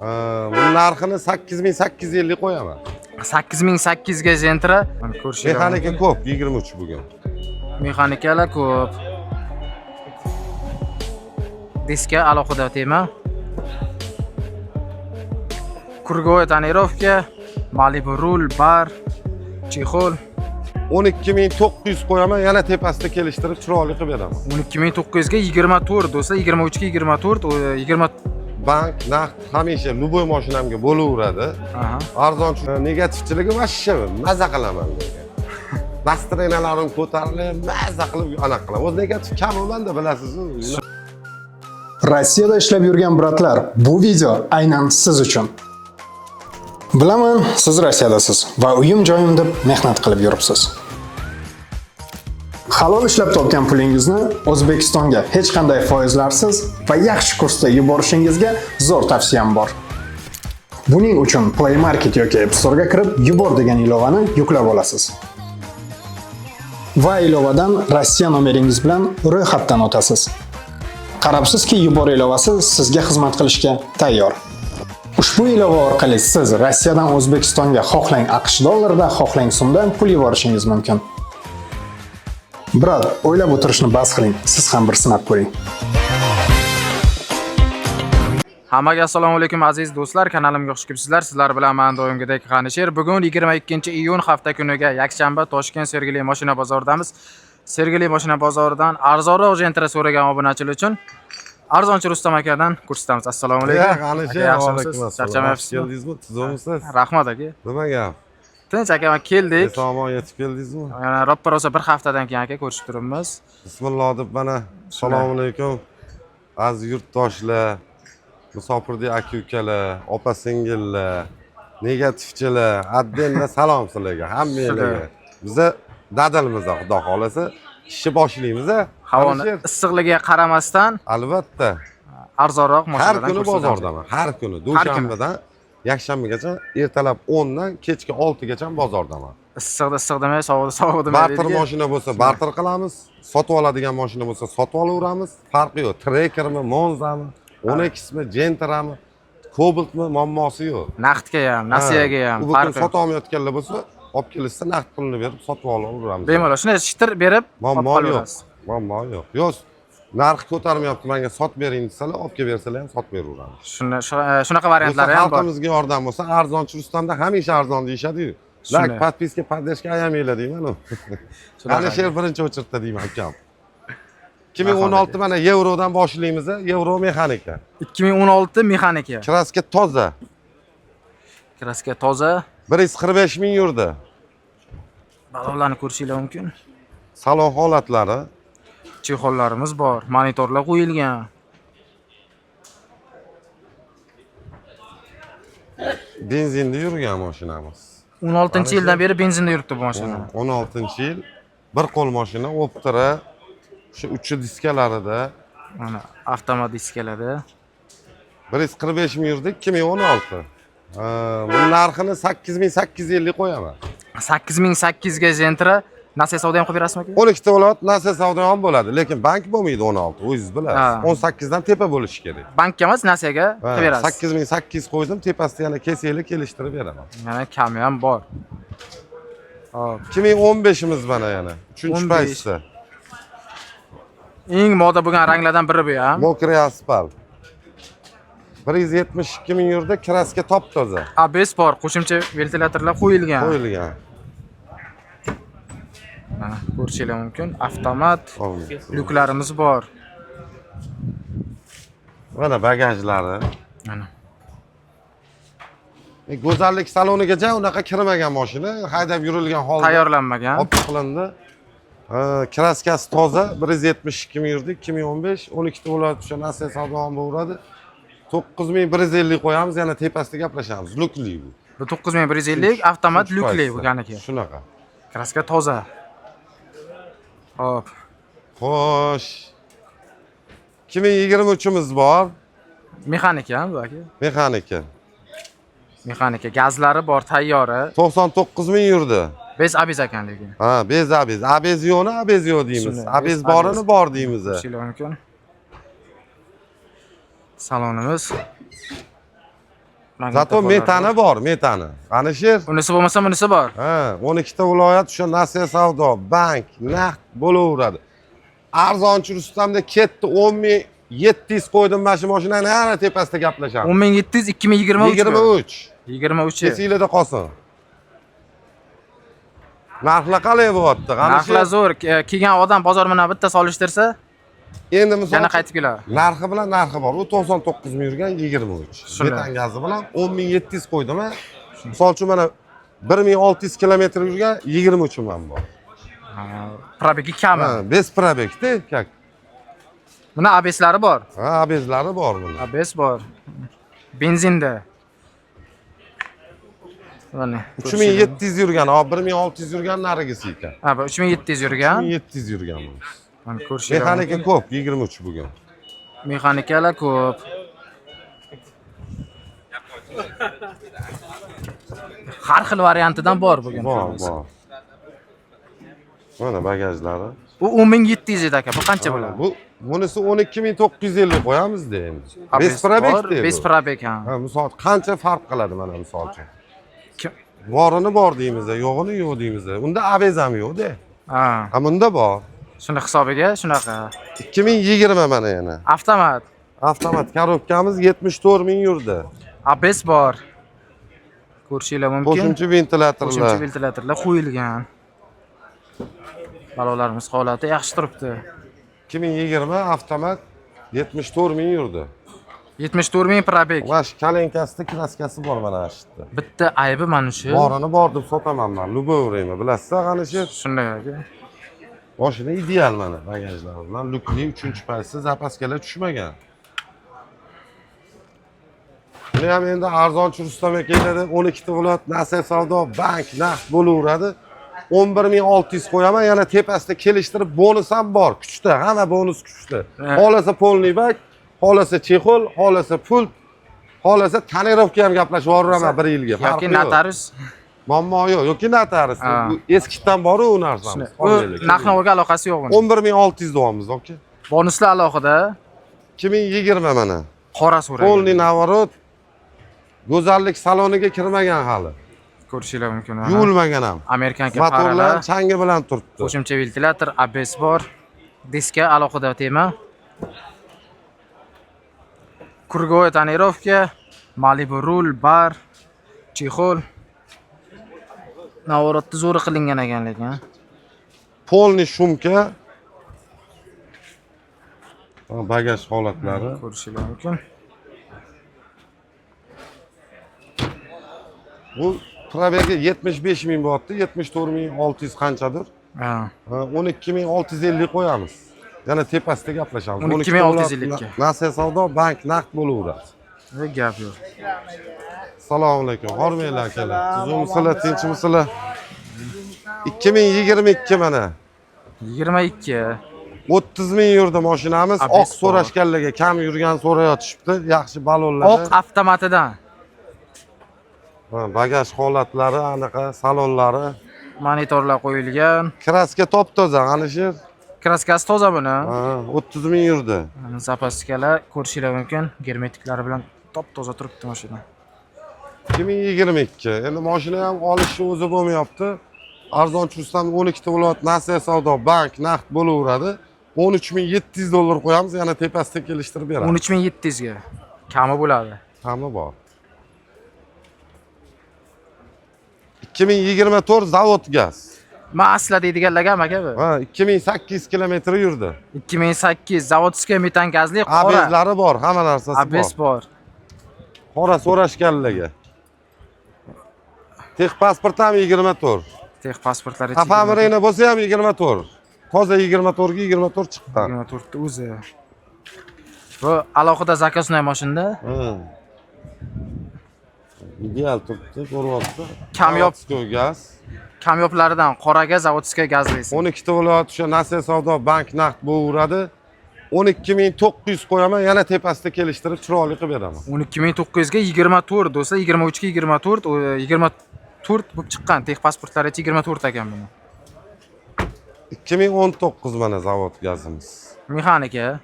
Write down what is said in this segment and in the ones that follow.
Buni narxini 8850 qo'yaman. 8800 ga Gentra. Mana ko'rishinglar Mexanika mumkin. ko'p, 23 bugun. Mexanikalar ko'p. Diska alohida tema. Круговая тонировка, Malibu rul, bar, чехол. 12 900 qo'yaman, yana tepasida kelishtirib chiroyli qilib beraman. 12 900 ga 24 do'stlar, 23 ga 24, 20. Bank, naqd hamisha любой mashinamga bo'laveradi. Arzon negativchiligi вообще maza qilaman lekin. Настроения larim ko'tarilib, maza qilib anaqa qilaman. O'zi negativ kam manda, bilasiz-ku. Rossiyada ishlab yurgan брат lar, bu video aynan siz uchun. Bilaman, siz Rossiyadasiz va uyim joyim deb mehnat qilib yuribsiz. Halol ishlab topgan pulingizni O'zbekistonga hech qanday foizlarsiz va yaxshi kursda yuborishingizga zo'r tavsiyam bor. Buning uchun Play Market yoki App Store'ga kirib, Yubor degan ilovani yuklab olasiz. Va ilovadan Rossiya nomeringiz bilan ro'yxatdan o'tasiz. Qarabsizki, Yubor ilovasi sizga xizmat qilishga tayyor. Ushbu ilova orqali siz Rossiyadan O'zbekistonga xohlang AQSh dollarida, xohlang so'mda pul yuborishingiz mumkin. Брат, o'ylab o'tirishni bas qiling, siz ham bir sinab ko'ring. Hammaga assalomu alaykum, aziz do'stlar, kanalimga xush kelibsizlar. Sizlar bilan men doimgidek G'anisher. Bugun 22-iyun, hafta kuniga yakshanba, Toshkent Sergeli mashina bozoridamiz. Sergeli mashina bozoridan arzonroq Gentra so'ragan obunachilar uchun arzonchi Rustam akadan ko'rsatamiz. Assalomu alaykum. G'anisher, Aka, yaxshimisiz? alaykum assalom. Charchamayapsizmi? Keldingizmi? Tuzukmisiz? Rahmat, aka. Nima gap? Tinch aka, mana keldik. Eson omon yetib keldingizmi? Yana roppa rosa bir haftadan keyin aka ko'rishib turibmiz. Bismillah deb mana, assalomu alaykum. Aziz yurtdoshlar, musofirdek aka ukalar, opa singillar, negativchilar, отдельно salom sizlarga, hammanglarga. Biza dadilmiz, xudo xohlasa, ishni boshlaymiz. Havoni Alisher, issiqligiga qaramasdan albatta. arzonroq Har mashinadan kuni ko'rsatamiz. bozordaman, har kuni. Dushanbadan yakshanbagacha ertalab 10 dan kechki 6 gacha bozordaman. Issiqda issiq demay, sovuqda sovuq demay Barter deydigan. mashina bo'lsa barter qilamiz, sotib oladigan mashina bo'lsa sotib olaveramiz, farqi yo'q. Trackermi, Monzami, 12mi, Gentrami, Cobaltmi, muammosi yo'q. Naqdga ham, nasiyaga ham U butun farqi yo'q. sota olmayotganlar bo'lsa, olib kelishsa naqd pulini berib sotib olaveramiz. Bemalol shunday shitir berib olib Muammo yo'q. qolaverasiz. Muammo yo'q. Yo'q, narx ko'tarmayapti, menga sotib bering desalar, olib kelib bersalar ham sotib beraveramiz. Shunaqa Bo'lsa variantlari ham bor. xalqimizga yordam bo'lsa, arzonchi Rustamda hamisha arzon deyishadi-yu. Shunday. Лайк, подписка, поддержка ayamanglar deyman-u. Shunaqa. Alisher birinchi очередь da deyman, ukam. 2016 mana yevrodan boshlaymiz, yevro mexanika. 2016 mexanika. Краска toza. Краска toza. 145 ming yurdi. Balonlarni ko'rishinglar mumkin. Salon holatlari. Чехол larimiz bor, monitorlar qo'yilgan. Benzinda yurgan mashinamiz. 16-yildan beri benzinda yuribdi bu mashina. 16-yil bir qo'l mashina, Optra, shu uchi diskalarida. Mana avtomat diskalarda. 145 ming yurdi, 2016. Buni narxini 8850 qo'yaman. 8800 ga Gentra nasiya savdo ham qilib berasizmi, aka? 12 ta viloyat nasiya savdo ham bo'ladi, lekin bank bo'lmaydi 16, o'zingiz bilasiz. 18 dan tepa bo'lishi kerak. Bankka emas, nasiyaga qilib berasiz. 8800 qo'ydim, tepasida yana kelsanglar kelishtirib beraman. Yana kami ham bor. Hop. 2015imiz mana yana. 3 15. paytda. Eng moda bo'lgan ranglardan biri bu ham. Мокрый asfalt. 172 ming yurdi, краска top toza. ABS bor, qo'shimcha ventilyatorlar qo'yilgan. Qo'yilgan. Mana ko'rishinglar mumkin. Avtomat Olmaysiz. lyuklarimiz bor. Mana bagajlari. Mana. Go'zallik salonigacha unaqa kirmagan mashina, haydab yurilgan holda Tayyorlanmagan. olib qilindi. Краска si toza, 172 ming yurdik, 2015, 12 ta viloyat o'sha nasiya savdo ham bo'laveradi. 9150 qo'yamiz, yana tepasida gaplashamiz. Lyukli bu. Bu 9150 avtomat Uch lyukli paytda. bo'lganiki. Shunaqa. Краска toza. Hop. Xo'sh. 2023imiz bor. Mexanika bu, aka. Mexanika. Mexanika, gazlari bor, tayyori. 99 ming yurdi. Без ABS ekan lekin. Ha, без ABS. ABS yo'qni ABS yo'q deymiz. Shunday, ABS без borini ABS. bor deymiz. Ko'rishinglar mumkin. Salonimiz. Зато metani bor, metani. Alisher. Unisi bo'lmasa bunisi bor. Ha, 12 ta viloyat o'sha Nasiya savdo, bank, naqd bo'laveradi. Arzonchi Rustamda ketdi 10 700 qo'ydim mana shu mashinani, ana tepasida gaplashamiz. 10 700, 2023. 23. 23. Esinglarda qolsin. Narxlar qalay bo'lyapti? Narxlar zo'r. Kelgan odam bozor bilan bitta solishtirsa, Endi misol yana qaytib keladi. Narxi bilan narxi bor. U 99 ming yurgan, 23. Shunday. Metan gazi bilan 10 700 qo'ydim a. Misol uchun mana 1600 kilometr yurgan, 23 man bor. Пробег i kami. Ha, без пробег da, как. Buni ABSlari bor. Ha, ABSlari bor buni. ABS bor. Benzinda. Mana. 3700 yurgan, hop, 1600 yurgan narigisi ekan. Ha, bu 3700 yurgan. 3700 yurgan bu. Mana, ko'rishinglar Mexanika mumkin. ko'p, 23 bugun. Mexanikalar ko'p. Har xil variantidan bor bugun. Bor, bor. Mana bagajlari. U 10 700 edi aka. Bu qancha bo'ladi? Bu bunisi 12 950 qo'yamiz-da endi. ABS Без пробег bor, da Без bu. пробег, ha. Ha, misol qancha farq qiladi mana misol uchun. Kim? Borini bor deymiz, yo'g'ini yo'q deymiz. Unda ABS ham yo'q-da. Ha. Ha, bunda bor. Shuni hisobiga shunaqa. 2020 mana yana. Avtomat. Avtomat коробка miz 74 ming yurdi. ABS bor. Ko'rishinglar mumkin. Qo'shimcha ventilyatorlar. Qo'shimcha ventilyatorlar qo'yilgan. Balolarimiz holati yaxshi turibdi. 2020 avtomat, 74 ming yurdi. 74 ming пробег. Mana shu коленка sida краска si bor mana shu yerda. Bitta aybi mana shu. Borini bor deb sotaman man. Любой время, bilasiz, qanishi. Shunday aka. Mashina ideal mana bagajlari bilan. Lyukli, 3 paysi, запаска lar tushmagan. Buni ham endi arzonchi Rustam akalarda 12 ta viloyat Nasiya savdo, bank, naqd bo'laveradi. 11 600 qo'yaman, yana tepasida kelishtirib bonus ham bor, kuchda, hamma bonus kuchda. Xohlasa полный бак, xohlasa чехол, xohlasa pult, xohlasa тонировка ham gaplashib yuboraman bir yilga. Yoki Farqi yo'q. Notarius. Muammo yo'q, yoki notarius. Ha. Bu eskidan bor-u u narsamiz. U narx-navoga aloqasi yo'q uni. 11 600 deyapmiz, aka. Bonuslar alohida. 2020 mana. Qora so'ragan. Полный наворот. Go'zallik saloniga kirmagan hali. Ko'rishinglar mumkin. Mana. Yuvilmagan ham. Американка Motorlar faralar, changi bilan turibdi. Qo'shimcha ventilyator, ABS bor. Diska alohida tema. Круговая тонировка, Malibu rul, bar, чехол. Наворот ni zo'ri qilingan ekan lekin. Полный шумка. Ha, bagaj holatlari. Ko'rishinglar mumkin. Bu пробег i 75 ming bo'lyapti, 74 ming 600 qanchadir. Ha. Ha, 12 650 qo'yamiz. Yana tepasida gaplashamiz. 12 650 ga. Nasiya savdo, bank, naqd bo'laveradi. Ne gap yo'q. Assalomu alaykum. Hormanglar akalar. Tuzukmisizlar, tinchmisizlar? 2022 mana. 22. 30 ming yurdi mashinamiz. ABS Oq bor. so'rashganlarga, kam yurgan so'rayotishibdi. Yaxshi balonlar. Oq avtomatidan. Ha, bagaj holatlari, anaqa salonlari. Monitorlar qo'yilgan. Краска top-toza, Alisher. Краска si toza buni. Ha, 30 ming yurdi. Запаска lar ko'rishinglar mumkin. Germetiklari bilan top toza turibdi mashina. 2022. Endi mashina ham olishni o'zi bo'lmayapti. Arzon tursam 12 ta viloyat Nasiya savdo, bank, naqd bo'laveradi. 13 700 dollar qo'yamiz, yana tepasida kelishtirib beramiz. 13 700 ga. Kami bo'ladi. Kami bor. 2024 zavod gaz. Ma asla deydiganlarga ham aka bu. Ha, 2800 kilometr yurdi. 2008 заводской metan gazli, qora. ABSlari bor, hamma narsasi ABS bor. bor. Qora so'rashganlarga. Texpasport ham 24. Texpasportlar. Afamrena bo'lsa ham 24. Toza 24 ga 24 chiqqan. 24 ta o'zi. Bu alohida заказной mashinada. Ha. Ideal turibdi, ko'ryapti. Kamyob. Заводской gaz. Kamyoblaridan qoraga заводской gazlisi. 12 ta viloyat o'sha Nasiya savdo, bank, naqd bo'laveradi. 12 900 qo'yaman, yana tepasida kelishtirib chiroyli qilib beraman. 12 900 ga 24, do'stlar, 23 ga 24, 24 bo'lib chiqqan. Texpasportlari 24 ekan buni. 2019 mana zavod gazimiz. Mexanika.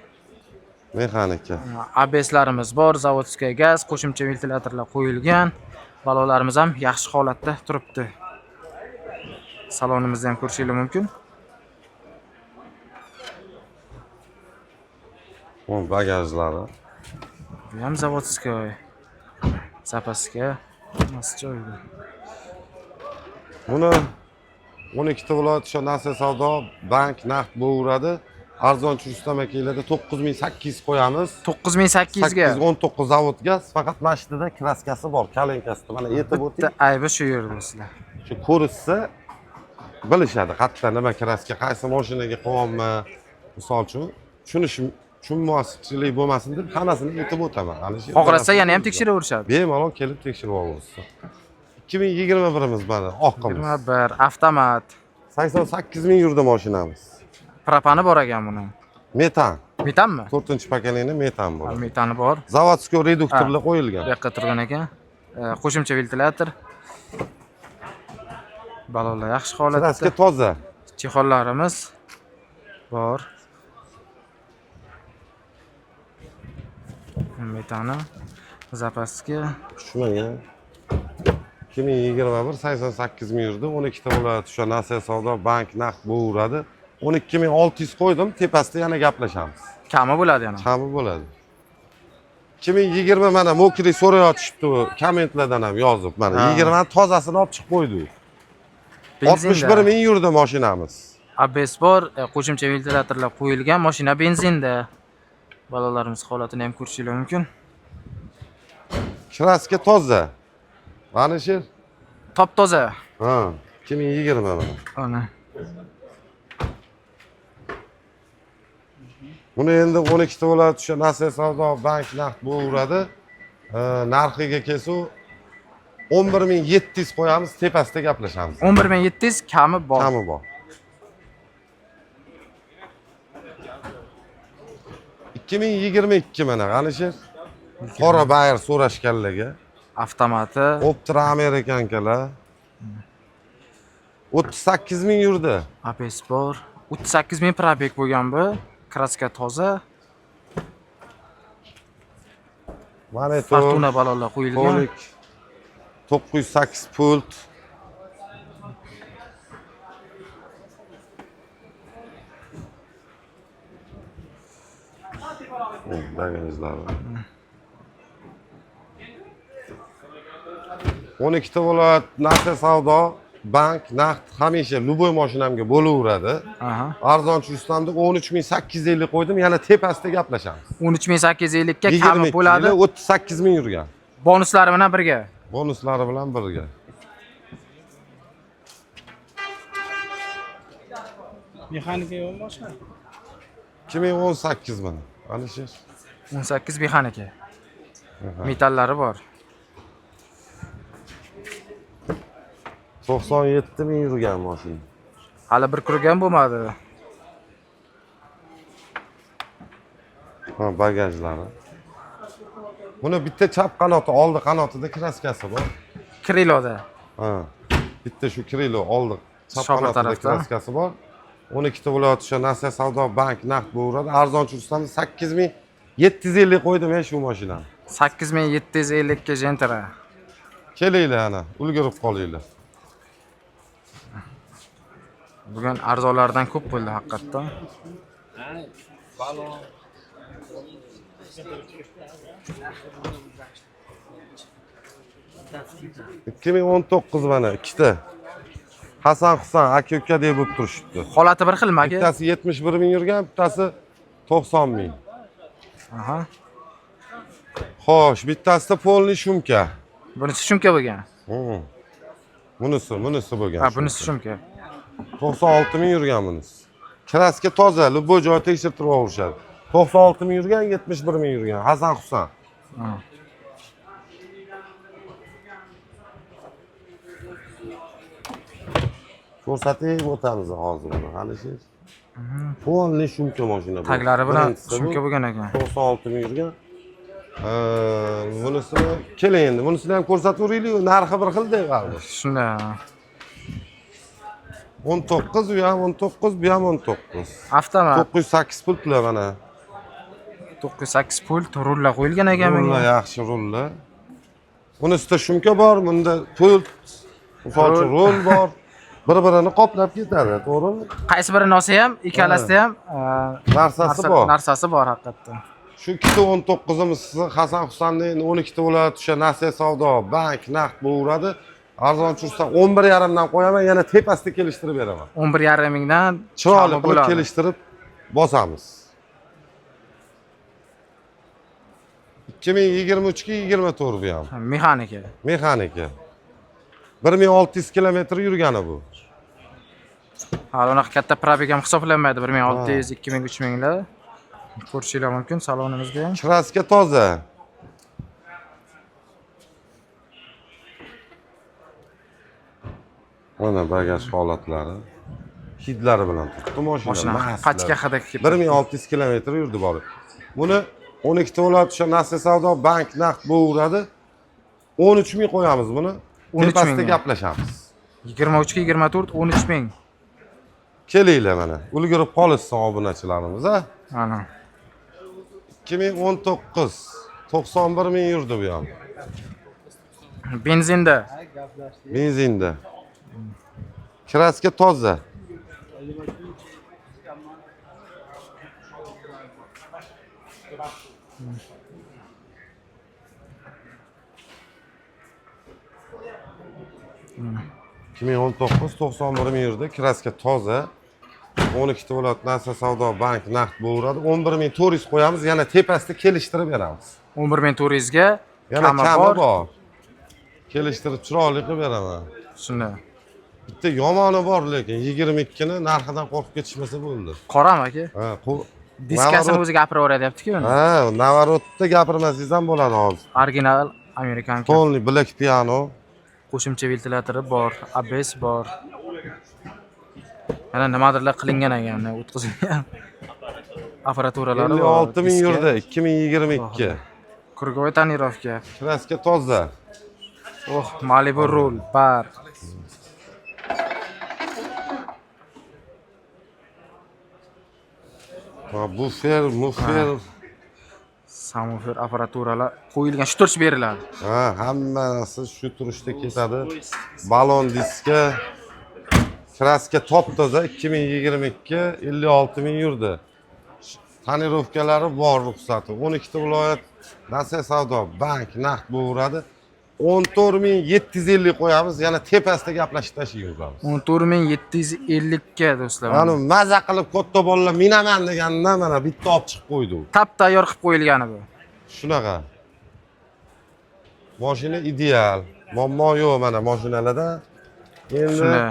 Mexanika. ABSlarimiz bor, заводской gaz, qo'shimcha ventilyatorlar qo'yilgan. Balonlarimiz ham yaxshi holatda turibdi. Salonimizni ham ko'rishingiz mumkin. Bu bagajlari. Bu ham заводской. Zapaska hammasi joyida. Buni 12 ta viloyat o'sha Nasiya savdo bank naqd bo'laveradi. Arzonchi Rustam akalarda 9800 qo'yamiz. 9800 ga. 819 zavod gaz, faqat mana shu yerda kraskasi bor, kalinkasida. Mana yetib o'ting. Bitta aybi shu yerda do'stlar. Shu ko'rishsa bilishadi qayerda nima kraska, qaysi mashinaga qo'yapman. Misol uchun, tushunish tushunmaschilik bo'lmasin deb hammasini aytib o'taman. Ana shu Xohlasa yana ham tekshiraverishadi. Bemalol kelib tekshirib olasiz. 2021imiz mana oqimiz. 21 avtomat. 88 ming yurdi mashinamiz. Propani bor ekan buni. Metan. Metanmi? 4-pokoleniya metan bo'ladi. Metani bor. Заводской reduktorlar qo'yilgan. Bu yoqqa turgan ekan. Qo'shimcha ventilyator. Balonlar yaxshi Kraska holatda. toza. Chexollarimiz bor. Metani zapaska. Tushmagan. 2021 88 ming yurdi. 12 ta viloyat o'sha Nasiya savdo bank naqd bo'laveradi. 12600 qo'ydim, tepasida yana gaplashamiz. Kami bo'ladi yana. Kami bo'ladi. 2020 mana Mokri so'rayotishibdi bu kommentlardan ham yozib. Mana Ha. 20 ni tozasini olib chiqib qo'ydi. Benzinda. 61 ming yurdi mashinamiz. ABS bor, qo'shimcha ventilyatorlar qo'yilgan, mashina benzinda. Bolalarimiz holatini ham ko'rishingiz mumkin. Kraska toza. Mana shu. Top toza. Ha, 2020 mana. Ana. Buni endi 12 ta viloyat o'sha Nasiya savdo bank naqd bo'laveradi. Narxiga kelsa 11700 qo'yamiz, tepasida gaplashamiz. 11700 kami bor. Kami bor. 2022 mana Alisher. Qora bayir so'rashganlarga. Avtomati. Optra amerikankalar. 38 ming yurdi. ABS bor. 38 ming probeg bo'lgan bu. Kraska toza. Monitor, Fortuna balonlar qo'yilgan. tonik, 908 pult. Bagajlari. 12 ta viloyat Nasiya savdo bank naqd hamisha любой mashinamga bo'laveradi. Aha. Arzonchi Rustamda 13850 qo'ydim, yana tepasida gaplashamiz. 13850 ga kami 22 bo'ladi. yili 38 ming yurgan. Bonuslari bilan birga. Bonuslari bilan birga. Mexanika yo'qmi boshqa? 2018 mana. Alisher. 18 mexanika. Metallari bor. 97 ming yurgan mashina. Hali bir kurgan bo'lmadi. Ha, bagajlari. Buni bitta chap qanoti, oldi qanotida kraskasi bor. Kriloda. Ha. Bitta shu krilo oldi. Chap Shofer qanotida tarafda. kraskasi bor. 12 ta viloyat o'sha Nasiya savdo bank naqd bo'laveradi. Arzonchi Rustamda 8750 qo'ydim men shu mashinani. 8750 ga Gentra. Kelinglar ana, ulgurib qolinglar. Bugun arzonlardan ko'p bo'ldi haqiqatdan. Balon. 2019 mana ikkita. Hasan Husan aka uka deb bo'lib turishibdi. Holati bir xilmi aka? Bittasi 71 ming yurgan, bittasi 90 ming. Aha. Xo'sh, bittasida polni shumka. Bunisi shumka bo'lgan. Bunisi, bunisi bo'lgan. Ha, bunisi shumka. 96 ming yurgan bunisi. Kraska toza, любой joyda tekshirtirib olishadi. 96 ming yurgan, 71 ming yurgan. Hasan Husan. Ha. Ko'rsatib o'tamiz hozir buni. Alisher. Polni shumka mashina bu. Taglari bilan Birinchisi bu. shumka bo'lgan ekan. 96 ming yurgan. Bunisini keling endi. Bunisini ham ko'rsataveraylik. Narxi bir xilda baribir. Shunday. 19 u ham 19, bu ham 19. Avtomat. 908 pultlar mana. 908 pult, rullar qo'yilgan ekan Rullar bunga. yaxshi rullar. Buni ustida shumka bor, bunda pult, misol uchun rul bor. Bir-birini qoplab ketadi, to'g'rimi? Qaysi birini olsa ham, ikkalasida ham Narsasi bor. Narsasi bor haqiqatda. Shu ikkita 19-imiz Hasan Husanni endi 12 ta bo'ladi, o'sha nasiya savdo, bank, naqd bo'laveradi. Arzon tushsa 11,5 dan qo'yaman, yana tepasida kelishtirib beraman. 11,5 mingdan Chiroyli kami qilib bo'ladi. kelishtirib bosamiz. 2023 ga 24 bu ham. Mexanika. Mexanika. 1600 kilometr yurgani bu. Hali unaqa katta пробег ham hisoblanmaydi. 1600, 2000, 3000 lar. Ko'rishinglar mumkin salonimizda ham. Краска toza. Mana bagaj holatlari. Hidlari bilan turibdi mashina. Mashina Mastlar. pachka hidi kelib. 1600 kilometr yurdi borib. Buni 12 ta bo'ladi, o'sha nasiya savdo, bank, naqd bo'laveradi. 13 ming qo'yamiz buni. 13 Tepasida mingga. gaplashamiz. 23 ga 24, 13 ming. Kelinglar mana. Ulgurib qolishsin obunachilarimiz, a? Ana. 2019 91 ming yurdi bu ham. Benzinda. Benzinda. Краска toza. 2019 91 ming yurdi. Краска toza. 12 ta bo'ladi, narsa savdo, bank, naqd bo'laveradi. 11 400 qo'yamiz, yana tepasida kelishtirib beramiz. 11 400 ga Yana kami kami bor. bor. Kelishtirib chiroyli qilib beraman. Shunda. Bitta yomoni bor lekin 22 ni narxidan qo'rqib ketishmasa bo'ldi. Qorami aka? Ha, Diskasini Наворот- o'zi gapiraveryapti-ku uni. Ha, наворот da gapirmasangiz ham bo'ladi hozir. Original amerikanka. Полный Black Piano. Qo'shimcha ventilyatori bor, ABS bor. Yana nimadirlar qilingan ekan, o'tkazilgan. Apparaturalari bor. 56 ming Diska. yurdi, 2022. Круговой тонировка. Краска toza. Oh, Malibu rul, bar. Ha, bufer, mufer. Samofer apparaturalar qo'yilgan, shu turish beriladi. Ha, hammasi shu turishda ketadi. Balon diska. Краска top toza 2022 56 ming yurdi. Тонировка lari bor, ruxsati. 12 ta viloyat nasiya savdo, bank, naqd bo'laveradi. 14 750 qo'yamiz, yana tepasida gaplashib tashlaymiz. 14 750 ga, do'stlar. Mana maza qilib katta bolalar minaman degandan mana bitta olib chiqib qo'ydi u. Tap tayyor qilib qo'yilgani bu. Shunaqa. Mashina ideal. Muammo yo'q mana mashinalarda. Endi Shunda.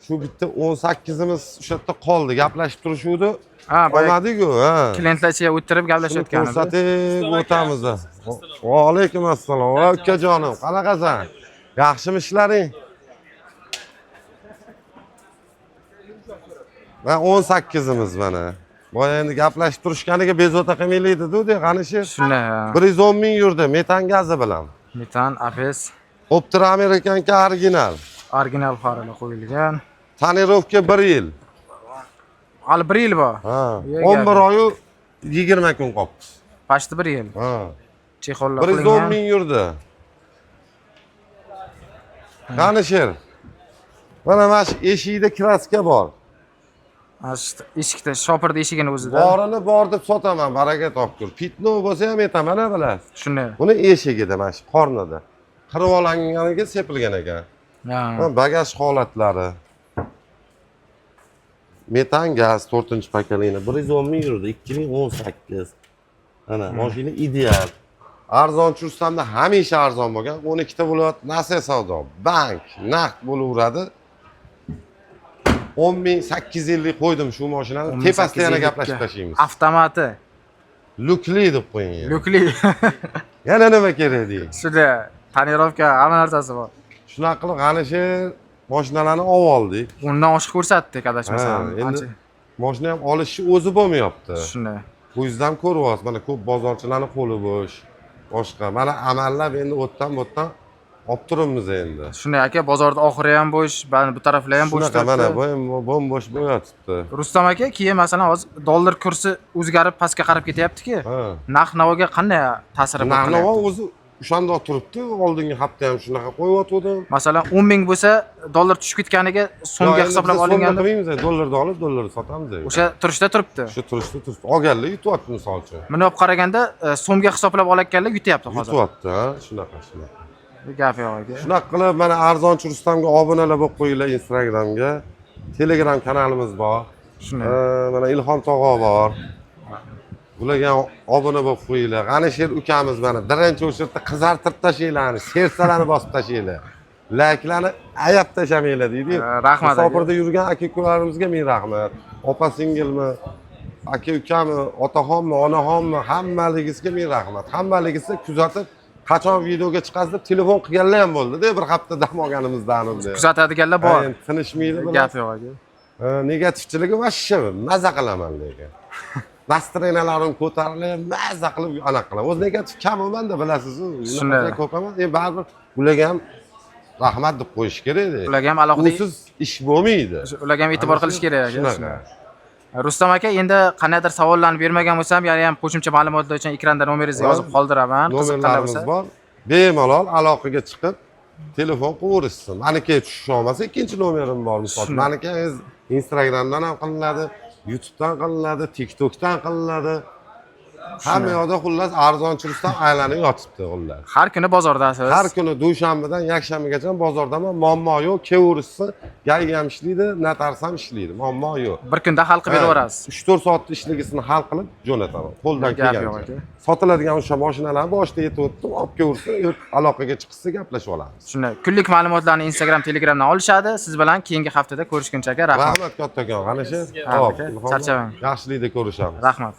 shu bitta 18-imiz o'sha yerda qoldi. Gaplashib turishuvdi. Ha, boya Olmadik-ku, ha. Klientlar ichiga o'tirib Shuni gaplashayotgan edi. ko'rsatib o'tamiz. Va alaykum assalom. Va ukajonim, qanaqasan? Yaxshimi ishlaring? Mana 18-imiz mana. Boya endi gaplashib turishganiga bezovta qilmaylik dedi, qani. Shunda. 110 ming yurdi metan gazi bilan. Metan, ABS, Optra американка original. Original faralar qo'yilgan. Тонировка 1 yil. Hali 1 yil bor. Ha. Ye 11 gap. oyu 20 kun qolibdi. Почти 1 yil. Ha. Чехол lar 110 qilingan. ming yurdi. Qani sher. Mana shu eshikda краска bor. Mana shu eshikda, shopirda eshigini o'zida. Borini bor deb sotaman, baraka topkur. Пятно bo'lsa ham aytaman, a, bilasiz. Shunday. Buni eshigida mana shu qornida. Qirib olinganiga sepilgan ekan. Ha. Mana bagaj holatlari. Metan gaz 4-поколение 110 ming yurdi 2018. Mana mashina ideal. Arzon tursamda hamisha arzon bo'lgan. 12 ta viloyat nasiya savdo, bank, naqd bo'laveradi. 10 850 qo'ydim shu mashinani. Tepasida yana 1850 gaplashib tashlaymiz. Avtomati. Lyukli deb qo'ying yana. Lyukli. Yana nima kerak deng. Shunda тонировка, hamma narsasi bor. Shunaqa qilib G'anisher mashinalarni olib oldik. Undan oshiq ko'rsatdik adashmasam. Ha, endi Ancha. mashina ham olishni o'zi bo'lmayapti. Shunday. Bu yuzdan ko'ryapsiz, mana ko'p bozorchilarni qo'li bo'sh. Boshqa. Mana amallab endi o'tdan bu yerdan Olib turibmiz endi. Shunday aka, bozorda oxiri ham bo'sh, ba'zi bu taraflar ham bo'sh Shunaqa mana turibdi. bu ham bo'm-bo'sh bo'lyotibdi. Rustam aka, keyin masalan hozir dollar kursi o'zgarib pastga qarab ketyapti-ki. Ha. Narx navoga qanday ta'siri bor Narx-navo qilyapti? o'zi o'shandoq turibdi. Oldingi hafta ham shunaqa qo'yyotgandim. Masalan 10 ming bo'lsa, dollar tushib ketganiga so'mga hisoblab olinganda qilmaymiz, dollarda olib, dollarda sotamiz. o'sha turishda turibdi. O'sha turishda turibdi. Olganlar yutyapti misol uchun. Buni olib qaraganda so'mga hisoblab olayotganlar yutyapti hozir. Yutyapti, ha, shunaqa, shunaqa. Gap yo'q aka. Shunaqa qilib mana arzonchi Rustamga obunalar bo'lib qo'yinglar Instagramga. Telegram kanalimiz bor. Shunday. Mana Ilhom tog'a bor. Bularga ham obuna bo'lib qo'yinglar. G'anisher ukamiz mana birinchi o'sha yerda qizartirib tashlanglar, sersalarni bosib tashlanglar. Layklarni ayab tashlamanglar deydi. Rahmat aka. Musofirda yurgan aka ukalarimizga ming rahmat. Opa singilmi, aka ukami, otaxonmi, onaxonmi, hammaligisiga ming rahmat. Hammaligisi kuzatib, qachon videoga chiqasiz deb telefon qilganlar ham bo'ldi-da, bir hafta dam olganimizdan unda. Kuzatadiganlar bor. Endi tinishmaydi bular. Gap yo'q aka. Negativchiligi вообще maza qilaman lekin. Настроения larim ko'tarilib, maza qilib anaqa qilaman. O'zi negativ kam manda bilasiz-ku. Shunday. Unaqa ko'p emas. Endi baribir ularga ham rahmat deb qo'yish kerak-da. Ularga ham alohida Usiz ish bo'lmaydi. Ularga ham e'tibor qilish kerak aka. Shunaqa. Rustam aka, endi qandaydir savollarni bermagan bo'lsam, yana ham qo'shimcha ma'lumotlar uchun ekranda nomeringizni yozib qoldiraman. Qiziqqanlar Nomerlarimiz bo'lsa. bor. Bemalol aloqaga chiqib telefon qilaverishsin. Maniki tushisha olmasa ikkinchi nomerim bor misol. Shunday. Maniki Instagramdan ham qilinadi, YouTube'dan qilinadi, TikTok'dan qilinadi. Hamma yoqda xullas arzonchi Rustam aylanib yotibdi xullas. Har kuni bozordasiz. Har kuni dushanbadan yakshanbagacha bozordaman, muammo yo'q, kelaverishsin. Gay ham ishlaydi, notarius ham ishlaydi, muammo yo'q. Bir kunda hal qilib beraverasiz. 3-4 soatda ishligisini hal qilib jo'nataman. Qo'ldan Gap yo'q kelgancha. aka. Sotiladigan o'sha mashinalarni boshida yetib o'tdim, olib kelaversin, aloqaga chiqishsa gaplashib olamiz. Shunday. Kunlik ma'lumotlarni Instagram, Telegramdan olishadi. Siz bilan keyingi haftada ko'rishguncha aka, rahmat. Rahmat kattakon, qanashi? Rahmat aka, charchamang. Yaxshilikda ko'rishamiz. Rahmat.